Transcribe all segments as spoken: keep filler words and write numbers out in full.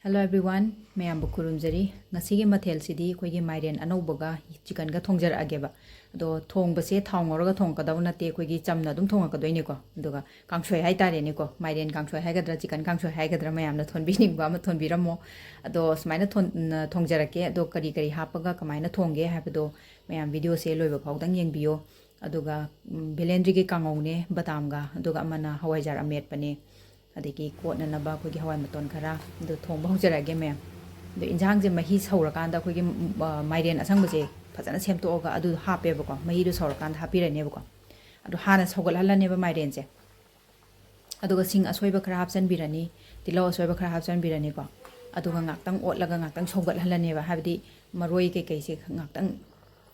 Hello everyone, ꯃꯌꯥꯝꯕꯨ ꯈꯨꯔꯨꯝꯖꯔꯤ꯫ ꯉꯁꯤꯒꯤ ꯃꯊꯦꯜꯁꯤꯗꯤ ꯑꯩꯈꯣꯏꯒꯤ ꯃꯥꯏꯔꯦꯟ ꯑꯅꯧꯕꯒ ꯆꯤꯀꯟꯒ ꯊꯣꯡꯖꯔꯛꯑꯒꯦꯕ꯫ ꯑꯗꯣ ꯊꯣꯡꯕꯁꯦ ꯊꯥꯎ ꯉꯧꯔꯒ ꯊꯣꯡꯉꯛꯀꯗꯕ ꯅꯠꯇꯦ, ꯑꯩꯈꯣꯏꯒꯤ ꯆꯝꯅ ꯑꯗꯨꯝ ꯊꯣꯡꯉꯛꯀꯗꯣꯏꯅꯤꯀꯣ꯫ ꯑꯗꯨꯒ ꯀꯥꯡꯁꯣꯏ ꯍꯥꯏꯇꯥꯔꯦꯅꯦꯀꯣ, ꯃꯥꯏꯔꯦꯟ ꯀꯥꯡꯁꯣꯏ ꯍꯥꯏꯒꯗ꯭ꯔꯥ, ꯆꯤꯀꯟ ꯀꯥꯡꯁꯣꯏ ꯍꯥꯏꯒꯗ꯭ꯔꯥ, ꯃꯌꯥꯝꯅ ꯊꯣꯟꯕꯤꯅꯤꯡꯕ ꯑꯃ ꯊꯣꯟꯕꯤꯔꯝꯃꯣ꯫ ꯑꯗꯣ ꯁꯨꯃꯥꯏꯅ ꯊꯣꯟ-, ꯊꯣꯡꯖꯔꯛꯀꯦ꯫ ꯑꯗꯣ ꯀꯔꯤ ꯀꯔꯤ ꯍꯥꯞꯄꯒ ꯀꯃꯥꯏꯅ ꯊꯣꯡꯒꯦ ꯍꯥꯏꯕꯗꯣ ꯃꯌꯥꯝ videoꯁꯦ ꯂꯣꯏꯕ ꯐꯥꯎꯗꯪ ꯌꯦꯡꯕꯤꯌꯣ꯫ ꯑꯗꯨꯒ, ꯎꯝ, ꯕꯦꯂꯦꯟꯗ꯭ꯔꯤꯒꯤ ꯀꯥꯡꯉꯧꯅꯦ, ꯕꯗꯥꯝꯒ, ꯑꯗꯨꯒ ꯑꯃꯅ ꯍꯋꯥꯏꯖꯥꯔ ꯑꯃꯦꯠꯄꯅꯦ꯫ ꯑꯗꯒꯤ ꯀꯣꯠꯅꯅꯕ ꯑꯩꯈꯣꯏꯒꯤ ꯍꯋꯥꯏ ꯃꯇꯣꯟ ꯈꯔ, ꯑꯗꯨ ꯊꯣꯡꯕ ꯍꯧꯖꯔꯛꯑꯒꯦ ꯃꯌꯥꯝ꯫ ꯑꯗꯣ ꯏꯟꯖꯥꯡꯁꯦ ꯃꯍꯤ ꯁꯧꯔꯀꯥꯟꯗ ꯑꯩꯈꯣꯏꯒꯤ, ꯎꯝ, ꯑ, ꯃꯥꯏꯔꯦꯟ ꯑꯁꯪꯕꯁꯦ ꯐꯖꯅ ꯁꯦꯝꯗꯣꯛꯑꯒ ꯑꯗꯨ ꯍꯥꯞꯄꯦꯕꯀꯣ, ꯃꯍꯤꯗꯣ ꯁꯧꯔꯀꯥꯟꯗ ꯍꯥꯞꯄꯤꯔꯅꯦꯕꯀꯣ꯫ ꯑꯗꯣ ꯍꯥꯟꯅ ꯁꯧꯒꯠꯍꯜꯂꯅꯦꯕ ꯃꯥꯏꯔꯦꯟꯁꯦ꯫ ꯑꯗꯨꯒ ꯁꯤꯡ ꯑꯁꯣꯏꯕ ꯈꯔ ꯍꯥꯞꯆꯤꯟꯕꯤꯔꯅꯤ, ꯇꯤꯜꯍꯧ ꯑꯁꯣꯏꯕ ꯈꯔ ꯍꯥꯞꯆꯤꯟꯕꯤꯔꯅꯤꯀꯣ꯫ ꯑꯗꯨꯒ ꯉꯥꯛꯇꯪ ꯑꯣꯠꯂꯒ ꯉꯥꯛꯇꯪ ꯁꯧꯒꯠꯍꯜꯂꯅꯦꯕ, ꯍꯥꯏꯕꯗꯤ ꯃꯔꯣꯏ ꯀꯩꯀꯩꯁꯦ ꯉꯥꯛꯇꯪ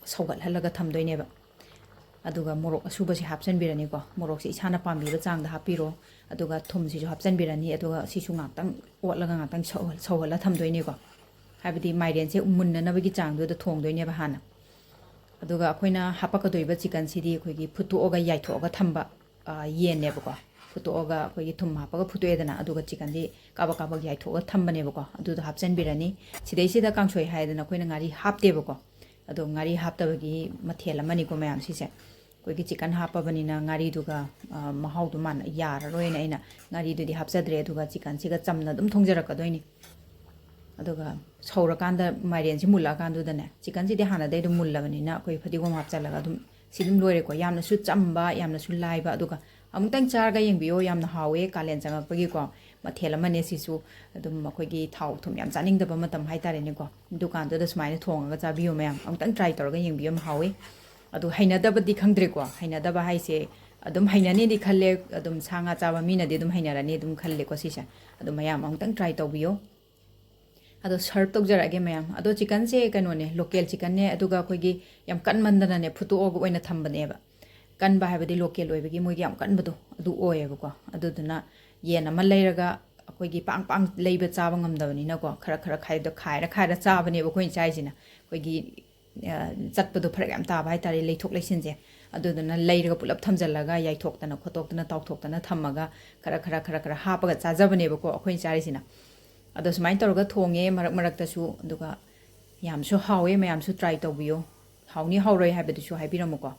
ꯁꯧꯒꯠꯍꯜꯂꯒ ꯊꯝꯗꯣꯏꯅꯦꯕ꯫ ꯑꯗꯨꯒ ꯃꯣꯔꯣꯛ ꯑꯁꯨꯕꯁꯦ ꯍꯥꯞꯆꯤꯟꯕꯤꯔꯅꯤꯀꯣ꯫ ꯃꯣꯔꯣꯛꯁꯦ ꯏꯁꯥꯅ ꯄꯥꯝꯕꯤꯕ ꯆꯥꯡꯗ ꯍꯥꯞꯄꯤꯔꯣ꯫ ꯑꯗꯨꯒ ꯊꯨꯝꯁꯤꯁꯨ ꯍꯥꯞꯆꯤꯟꯕꯤꯔꯅꯤ꯫ ꯑꯗꯨꯒ ꯁꯤꯁꯨ ꯉꯥꯛꯇꯪ ꯑꯣꯠꯂꯒ ꯉꯥꯛꯇꯪ ꯁꯧꯍꯜ-, ꯁꯧꯍꯜꯂ ꯊꯝꯗꯣꯏꯅꯦꯀꯣ꯫ ꯍꯥꯏꯕꯗꯤ ꯃꯥꯏꯔꯦꯟꯁꯦ ꯃꯨꯟꯅꯅꯕꯒꯤ ꯆꯥꯡꯗꯨꯗ ꯊꯣꯡꯗꯣꯏꯅꯦꯕ ꯍꯥꯟꯅ꯫ ꯑꯗꯨꯒ ꯑꯩꯈꯣꯏꯅ ꯍꯥꯞꯄꯛꯀꯗꯣꯏꯕ ꯆꯤꯀꯟꯁꯤꯗꯤ ꯑꯩꯈꯣꯏꯒꯤ ꯐꯨꯠꯇꯣꯛꯑꯒ ꯌꯥꯏꯊꯣꯛꯑꯒ ꯊꯝꯕ, ꯑ, ꯌꯦꯟꯅꯦꯕꯀꯣ꯫ ꯐꯨꯠꯇꯣꯛꯑꯒ ꯑꯩꯈꯣꯏꯒꯤ ꯊꯨꯝ ꯍꯥꯞꯄꯒ ꯐꯨꯠꯇꯣꯛꯑꯦꯗꯅ, ꯑꯗꯨꯒ ꯆꯤꯀꯟꯗꯤ ꯀꯥꯕꯛ ꯀꯥꯕꯛ ꯌꯥꯏꯊꯣꯛꯑꯒ ꯊꯝꯕꯅꯦꯕꯀꯣ꯫ ꯑꯗꯨꯗꯣ ꯍꯥꯞꯆꯤꯟꯕꯤꯔꯅꯤ꯫ ꯁꯤꯗꯩꯁꯤꯗ ꯀꯥꯡꯁꯣꯏ ꯍꯥꯏꯗꯅ ꯑꯩꯈꯣꯏꯅ ꯉꯥꯔꯤ ꯍꯥꯞꯇꯦꯕꯀꯣ꯫ ꯑꯗꯣ ꯉꯥꯔꯤ ꯍꯥꯞꯇꯕꯒꯤ ꯃꯊꯦꯜ ꯑꯃꯅꯤꯀꯣ ꯃꯌꯥꯝ ꯁꯤꯁꯦ꯫ ꯑꯩꯈꯣꯏꯒꯤ ꯆꯤꯀꯟ ꯍꯥꯞꯄꯕꯅꯤꯅ ꯉꯥꯔꯤꯗꯨꯒ, ꯑ, ꯃꯍꯥꯎꯗꯣ ꯃꯥꯟꯅ ꯌꯥꯔꯔꯣꯏꯅ ꯑꯩꯅ ꯉꯥꯔꯤꯗꯨꯗꯤ ꯍꯥꯞꯆꯗ꯭ꯔꯦ꯫ ꯑꯗꯨꯒ ꯆꯤꯀꯟꯁꯤꯒ ꯆꯝꯅ ꯑꯗꯨꯝ ꯊꯣꯡꯖꯔꯛꯀꯗꯣꯏꯅꯤ꯫ ꯑꯗꯨꯒ ꯁꯧꯔꯀꯥꯟꯗ, ꯃꯥꯏꯔꯦꯟꯁꯤ ꯃꯨꯜꯂꯛꯑꯀꯥꯟꯗꯨꯗꯅꯦ, ꯆꯤꯀꯟꯁꯤꯗꯤ ꯍꯥꯟꯅꯗꯩ ꯑꯗꯨꯝ ꯃꯨꯜꯂꯕꯅꯤꯅ ꯑꯩꯈꯣꯏ ꯐꯗꯤꯒꯣꯝ ꯍꯥꯞꯆꯤꯜꯂꯒ ꯑꯗꯨꯝ ꯁꯤ ꯑꯗꯨꯝ ꯂꯣꯏꯔꯦꯀꯣ꯫ ꯌꯥꯝꯅꯁꯨ ꯆꯝꯕ, ꯌꯥꯝꯅꯁꯨ ꯂꯥꯏꯕ, ꯑꯗꯨꯒ ꯑꯃꯨꯛꯇꯪ ꯆꯥꯔꯒ ꯌꯦꯡꯕꯤꯌꯣ, ꯌꯥꯝꯅ ꯍꯥꯎꯋꯦ꯫ ꯀꯥꯂꯦꯟ ꯆꯪꯉꯛꯄꯒꯤꯀꯣ ꯃꯊꯦꯜ ꯑꯃꯅꯦ ꯁꯤꯁꯨ꯫ ꯑꯗꯨꯝ ꯑꯩꯈꯣꯏꯒꯤ ꯊꯥꯎ ꯊꯨꯝ ꯌꯥꯝ ꯆꯥꯅꯤꯡꯗꯕ ꯃꯇꯝ ꯍꯥꯏꯇꯥꯔꯦꯅꯦꯀꯣ, ꯗꯨꯀꯥꯟꯗꯨꯗ ꯁꯨꯃꯥꯏꯅ ꯊꯣꯡꯉꯒ ꯆꯥꯕꯤꯌꯣ ꯃꯌꯥꯝ꯫ ꯑꯃꯨꯛꯇꯪ try ꯇꯧꯔꯒ ꯌꯦꯡꯕꯤꯌꯨ, ꯌꯥꯝ ꯍꯥꯎꯋꯤ꯫ ꯑꯗꯨ ꯍꯩꯅꯗꯕꯗꯤ ꯈꯪꯗ꯭ꯔꯦꯀꯣ, ꯍꯩꯅꯗꯕ ꯍꯥꯏꯁꯦ ꯑꯗꯨꯝ ꯍꯩꯅꯅꯤꯗꯤ ꯈꯜꯂꯦ꯫ ꯑꯗꯨꯝ ꯁꯥ ꯉꯥ ꯆꯥꯕ ꯃꯤꯅꯗꯤ ꯑꯗꯨꯝ ꯍꯩꯅꯔꯅꯤ ꯑꯗꯨꯝ ꯈꯜꯂꯦꯀꯣ ꯁꯤꯁꯦ꯫ ꯑꯗꯨ ꯃꯌꯥꯝ ꯑꯃꯨꯛꯇꯪ try ꯇꯧꯕꯤꯌꯣ꯫ ꯑꯗꯣ serve ꯇꯧꯖꯔꯛꯑꯒꯦ ꯃꯌꯥꯝ꯫ ꯑꯗꯣ ꯆꯤꯀꯟꯁꯦ ꯀꯩꯅꯣꯅꯦ, ꯂꯣꯀꯦꯜ ꯆꯤꯀꯟꯅꯦ, ꯑꯗꯨꯒ ꯑꯩꯈꯣꯏꯒꯤ ꯌꯥꯝ ꯀꯟꯃꯟꯗꯅꯅꯦ ꯐꯨꯠꯇꯣꯛꯑꯒ ꯑꯣꯏꯅ ꯊꯝꯕꯅꯦꯕ꯫ ꯀꯟꯕ ꯍꯥꯏꯕꯗꯤ ꯂꯣꯀꯦꯜ ꯑꯣꯏꯕꯒꯤ ꯃꯣꯏꯒꯤ ꯌꯥꯝ ꯀꯟꯕꯗꯣ ꯑꯗꯨ ꯑꯣꯏꯌꯦꯕꯀꯣ꯫ ꯑꯗꯨꯗꯨꯅ ꯌꯦꯟ ꯑꯃ ꯂꯩꯔꯒ ꯑꯩꯈꯣꯏꯒꯤ ꯄꯥꯡ ꯄꯥꯡ ꯂꯩꯕ ꯆꯥꯕ ꯉꯝꯗꯕꯅꯤꯅꯀꯣ, ꯈꯔ ꯈꯔ ꯈꯥꯏꯗꯣ-, ꯈꯥꯏꯔ ꯈꯥꯏꯔ ꯆꯥꯕꯅꯦꯕ ꯑꯩꯈꯣꯏꯅ ꯆꯥꯏꯁꯤꯅ꯫ ꯑꯩꯈꯣꯏꯒꯤ, ꯑ, ꯆꯠꯄꯗꯣ ꯐꯔꯛ ꯌꯥꯝ ꯇꯥꯕ ꯍꯥꯏꯇꯥꯔꯦ, ꯂꯩꯊꯣꯛ ꯂꯩꯁꯤꯟꯁꯦ꯫ ꯑꯗꯨꯗꯨꯅ ꯂꯩꯔꯒ ꯄꯨꯂꯞ ꯊꯝꯖꯤꯜꯂꯒ ꯌꯥꯏꯊꯣꯛꯇꯅ ꯈꯣꯠꯇꯣꯛꯇꯅ ꯇꯥꯎꯊꯣꯛꯇꯅ ꯊꯝꯃꯒ ꯈꯔ ꯈꯔ ꯈꯔ ꯈꯔ ꯍꯥꯞꯄꯒ ꯆꯥꯖꯕꯅꯦꯕꯀꯣ ꯑꯩꯈꯣꯏꯅ ꯆꯥꯔꯤꯁꯤꯅ꯫ ꯑꯗꯣ ꯁꯨꯃꯥꯏꯅ ꯇꯧꯔꯒ ꯊꯣꯡꯉꯦ ꯃꯔꯛ ꯃꯔꯛꯇꯁꯨ꯫ ꯑꯗꯨꯒ ꯌꯥꯝꯁꯨ ꯍꯥꯎꯋꯦ, ꯃꯌꯥꯝꯁꯨ try ꯇꯧꯕꯤꯌꯣ꯫ ꯍꯥꯎꯅꯤ ꯍꯥꯎꯔꯣꯏ ꯍꯥꯏꯕꯗꯨꯁꯨ ꯍꯥꯏꯕꯤꯔꯝꯃꯨꯀꯣ꯫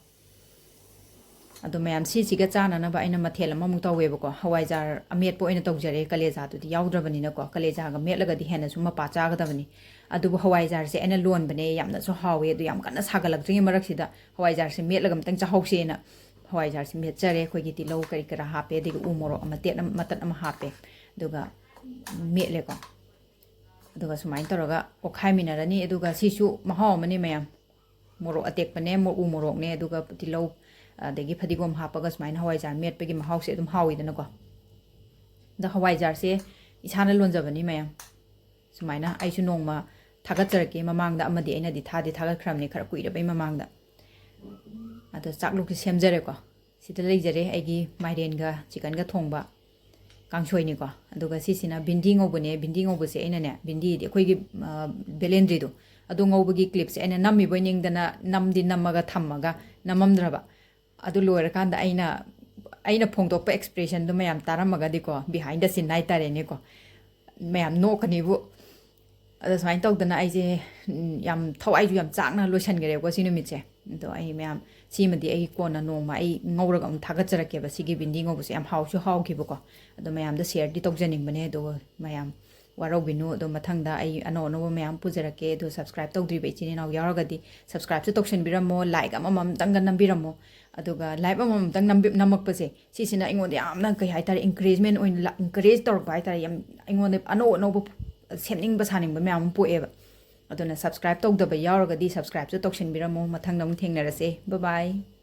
ꯑꯗꯣ ꯃꯌꯥꯝ ꯁꯤꯁꯤꯒ ꯆꯥꯅꯅꯕ ꯑꯩꯅ ꯃꯊꯦꯜ ꯑꯃꯃꯨꯛ ꯇꯧꯋꯦꯕꯀꯣ꯫ ꯍꯋꯥꯏꯖꯥꯔ ꯑꯃꯦꯠꯄ ꯑꯣꯏꯅ ꯇꯧꯖꯔꯦ, ꯀꯂꯦꯖꯥꯗꯨꯗꯤ ꯌꯥꯎꯗ꯭ꯔꯕꯅꯤꯅꯀꯣ꯫ ꯀꯂꯦꯖꯥꯒ ꯃꯦꯠꯂꯒꯗꯤ ꯍꯦꯟꯅꯁꯨ ꯃꯄꯥ ꯆꯥꯒꯗꯕꯅꯤ꯫ ꯑꯗꯨꯕꯨ ꯍꯋꯥꯏꯖꯥꯔꯁꯦ ꯑꯩꯅ ꯂꯣꯟꯕꯅꯦ, ꯌꯥꯝꯅꯁꯨ ꯍꯥꯎꯋꯦ꯫ ꯑꯗꯨ ꯌꯥꯝ ꯀꯟꯅ ꯁꯥꯒꯠꯂꯛꯇ꯭ꯔꯤꯉꯩ ꯃꯔꯛꯁꯤꯗ ꯍꯋꯥꯏꯖꯥꯔꯁꯦ ꯃꯦꯠꯂꯒ ꯑꯝꯇꯪ ꯆꯥꯍꯧꯁꯦꯅ ꯍꯋꯥꯏꯖꯥꯔꯁꯦ ꯃꯦꯠꯆꯔꯦ꯫ ꯑꯩꯈꯣꯏꯒꯤ ꯇꯤꯜꯍꯧ ꯀꯔꯤ ꯀꯔꯥ ꯍꯥꯞꯄꯦ, ꯑꯗꯒꯤ ꯎ ꯃꯣꯔꯣꯛ ꯑꯃ ꯇꯦꯠ ꯑꯃ, ꯃꯇꯠ ꯑꯃ ꯍꯥꯞꯄꯦ, ꯑꯗꯨꯒ ꯃꯦꯠꯂꯦꯀꯣ꯫ ꯑꯗꯨꯒ ꯁꯨꯃꯥꯏꯅ ꯇꯧꯔꯒ ꯑꯣꯠꯈꯥꯏꯃꯤꯟꯅꯔꯅꯤ꯫ ꯑꯗꯨꯒ ꯁꯤꯁꯨ ꯃꯍꯥꯎ ꯑꯃꯅꯤ ꯃꯌꯥꯝ꯫ ꯃꯣꯔꯣꯛ ꯑꯇꯦꯛꯄꯅꯦ, ꯃꯣ-, ꯎ ꯃꯣꯔꯣꯛꯅꯦ, ꯑꯗꯨꯒ ꯇꯤꯜꯍꯧ, ꯑꯗꯒꯤ ꯐꯗꯤꯒꯣꯝ ꯍꯥꯞꯄꯒ ꯁꯨꯃꯥꯏꯅ ꯍꯋꯥꯏꯖꯥꯔ ꯃꯦꯠꯄꯒꯤ ꯃꯍꯥꯎꯁꯦ ꯑꯗꯨꯝ ꯍꯥꯎꯋꯤꯗꯅꯀꯣ꯫ ꯑꯗꯣ ꯍꯋꯥꯏꯖꯥꯔꯁꯦ ꯏꯁꯥꯅ ꯂꯣꯟꯖꯕꯅꯤ ꯃꯌꯥꯝ꯫ ꯁꯨꯃꯥꯏꯅ ꯑꯩꯁꯨ ꯅꯣꯡꯃ ꯊꯥꯒꯠꯆꯔꯛꯀꯦ꯫ ꯃꯃꯥꯡꯗ ꯑꯃꯗꯤ ꯑꯩꯅꯗꯤ ꯊꯥꯗꯤ ꯊꯥꯒꯠꯈ꯭ꯔꯕꯅꯤ, ꯈꯔ ꯀꯨꯏꯔꯕꯩ ꯃꯃꯥꯡꯗ꯫ ꯑꯗꯣ ꯆꯥꯛꯂꯨꯛꯁꯦ ꯁꯦꯝꯖꯔꯦꯀꯣ꯫ ꯁꯤꯗ ꯂꯩꯖꯔꯦ ꯑꯩꯒꯤ ꯃꯥꯏꯔꯦꯟꯒ ꯆꯤꯀꯟꯒ ꯊꯣꯡꯕ ꯀꯥꯡꯁꯣꯏꯅꯤꯀꯣ꯫ ꯑꯗꯨꯒ ꯁꯤꯁꯤꯅ ꯚꯤꯟꯗꯤ ꯉꯧꯕꯅꯦ꯫ ꯚꯤꯟꯗꯤ ꯉꯧꯕꯁꯦ ꯑꯩꯅꯅꯦ, ꯚꯤꯟꯗꯤꯗꯤ ꯑꯩꯈꯣꯏꯒꯤ, ꯑ, ꯕꯦꯂꯦꯟꯗ꯭ꯔꯤꯗꯣ, ꯑꯗꯨ ꯉꯧꯕꯒꯤ clipꯁꯦ ꯑꯩꯅ ꯅꯝꯃꯤꯕꯣꯏ ꯅꯤꯡꯗꯅ ꯅꯝꯗꯤ ꯅꯝꯃꯒ ꯊꯝꯃꯒ ꯅꯝꯃꯝꯗ꯭ꯔꯕ꯫ ꯑꯗꯨ ꯂꯣꯏꯔꯀꯥꯟꯗ ꯑꯩꯅ, ꯑꯩꯅ ꯐꯣꯡꯗꯣꯛꯄ expressionꯗꯣ ꯃꯌꯥꯝ ꯇꯥꯔꯝꯃꯒꯗꯤꯀꯣ, behind the scene ꯍꯥꯏꯇꯥꯔꯦꯅꯦꯀꯣ, ꯃꯌꯥꯝ ꯅꯣꯛꯀꯅꯤꯕꯨ꯫ ꯑꯗꯣ ꯁꯨꯃꯥꯏꯅ ꯇꯧꯗꯅ ꯑꯩꯁꯦ, ꯎꯝ, ꯌꯥꯝ ꯊꯋꯥꯏꯁꯨ ꯌꯥꯝ ꯆꯥꯛꯅ ꯂꯣꯏꯁꯤꯟꯈ꯭ꯔꯦꯀꯣ ꯁꯤ ꯅꯨꯃꯤꯠꯁꯦ꯫ ꯑꯗꯣ ꯑꯩ ꯃꯌꯥꯝ, ꯁꯤꯃꯗꯤ ꯑꯩ ꯀꯣꯟꯅ ꯅꯣꯡꯃ ꯑꯩ ꯉꯧꯔꯒ ꯑꯃꯨꯛ ꯊꯥꯒꯠꯆꯔꯛꯀꯦꯕ꯫ ꯁꯤꯒꯤ ꯚꯤꯟꯗꯤ ꯉꯧꯕꯁꯦ ꯌꯥꯝ ꯍꯥꯎꯁꯨ ꯍꯥꯎꯈꯤꯕꯀꯣ꯫ ꯑꯗꯣ ꯃꯌꯥꯝꯗ shareꯗꯤ ꯇꯧꯖꯅꯤꯡꯕꯅꯦ꯫ ꯑꯗꯨꯒ ꯃꯌꯥꯝ ꯋꯥꯔꯧꯕꯤꯅꯨ꯫ ꯑꯗꯣ ꯃꯊꯪꯗ ꯑꯩ ꯑꯅꯧ ꯑꯅꯧꯕ ꯃꯌꯥꯝ ꯄꯨꯖꯔꯛꯀꯦ꯫ ꯑꯗꯣ subscribe ꯇꯧꯗ꯭ꯔꯤꯕ ꯏꯆꯤꯟ ꯏꯅꯥꯎ ꯌꯥꯎꯔꯒꯗꯤ subscribeꯁꯨ ꯇꯧꯁꯟꯕꯤꯔꯝꯃꯣ, like ꯑꯃꯃꯝꯇꯪꯒ ꯅꯝꯕꯤꯔꯝꯃꯣ꯫ ꯑꯗꯨꯒ live ꯑꯃꯃꯝꯇꯪ ꯅꯝꯕꯤ-, ꯅꯝꯃꯛꯄꯁꯦ, ꯁꯤꯁꯤꯅ ꯑꯩꯉꯣꯟꯗ ꯌꯥꯝꯅ, ꯀꯩ ꯍꯥꯏꯇꯥꯔꯦ, encouragement ꯑꯣꯏꯅ ꯂꯥꯛ-, encourage ꯇꯧꯔꯛꯄ ꯍꯥꯏꯇꯥꯔꯦ꯫ ꯌꯥꯝ ꯑꯩꯉꯣꯟꯗ ꯑꯅꯧ ꯑꯅꯧꯕ ꯁꯦꯝꯅꯤꯡꯕ ꯁꯥꯅꯤꯡꯕ ꯃꯌꯥꯝ ꯑꯃ ꯄꯣꯛꯑꯦꯕ꯫ ꯑꯗꯨꯅ subscribe ꯇꯧꯗꯕ ꯌꯥꯎꯔꯒꯗꯤ subscribeꯁꯨ ꯇꯧꯁꯟꯕꯤꯔꯝꯃꯣ꯫ ꯃꯊꯪꯗ ꯑꯃꯨꯛ ꯊꯦꯡꯅꯔꯁꯦ꯫ Bye bye꯫